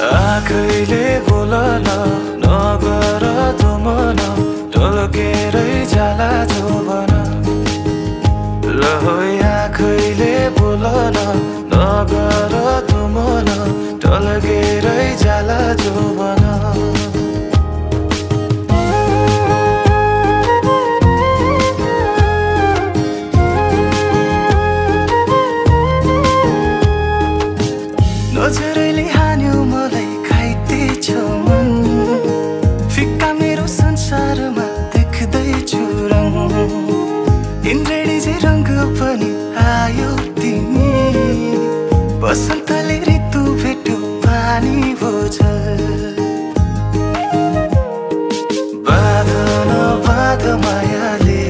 आँखैले बोलन नगर तँ मन ढल्केरै जाला जोबन ल है आँखैले बोलन नगर तँ मन ढल्केरै जाला जोबन नजरले हान्यो मलाई खाइतेछौ मन फिक्का मेरो संसारमा देख्दैछु रङ इन्द्रेणी जे रङ्ग पनि आयो तिमी बसन्तले ऋतु भेट्यो पानी भोजल बाध नबाध मायाले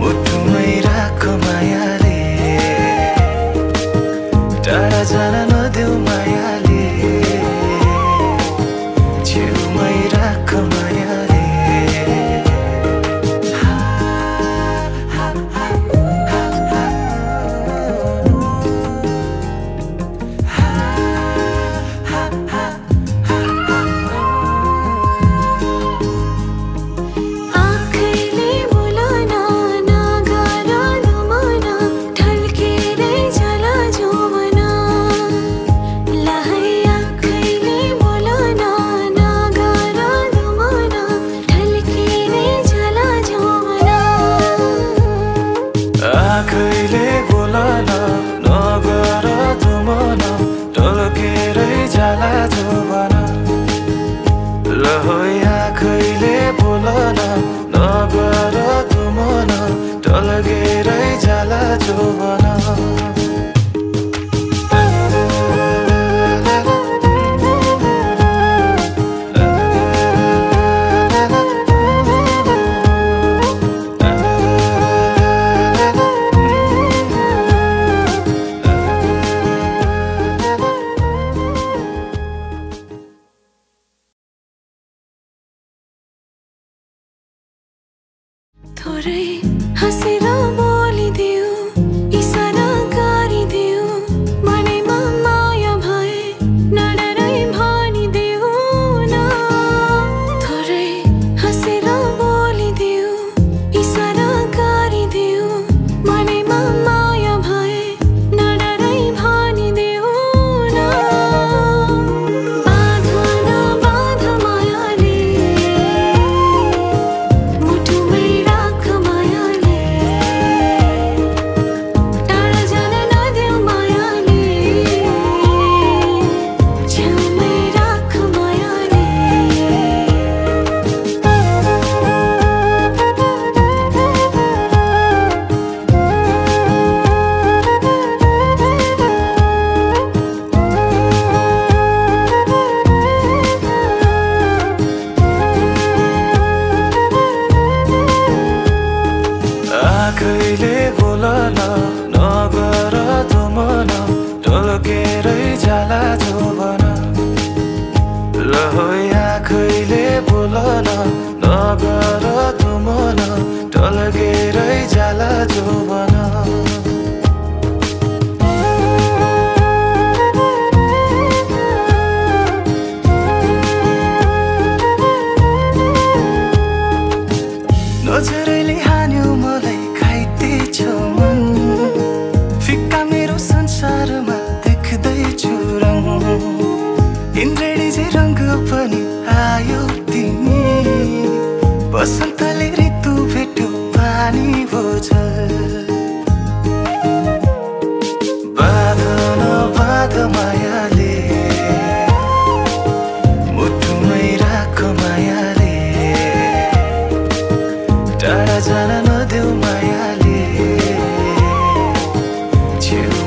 मुटुमै राख मायाले टाढा जान नदेऊ मायाले छेउमै राख मायाले आँखैले बोलन नगर तँ मन ढल्केरै जाला जोबन ल है आँखैले बोलन नगर तँ मन ढल्केरै जाला जोबन थोरै हाँसेर बोलिदेऊ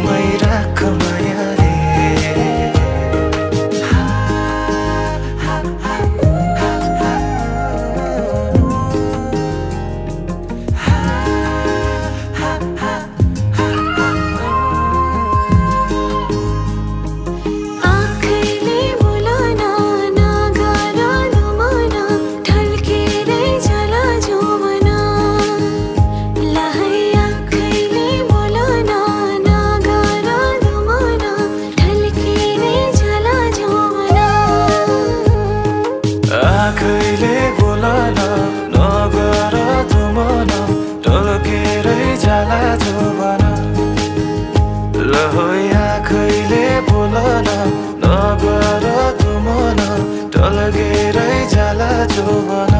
थामै राख मायाले आँखैले बोलन नगर तुमन टल्केरै जाला जोवन ल है आँखैले बोलन नगर तुमन टल्केरै जाला जोवन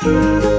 you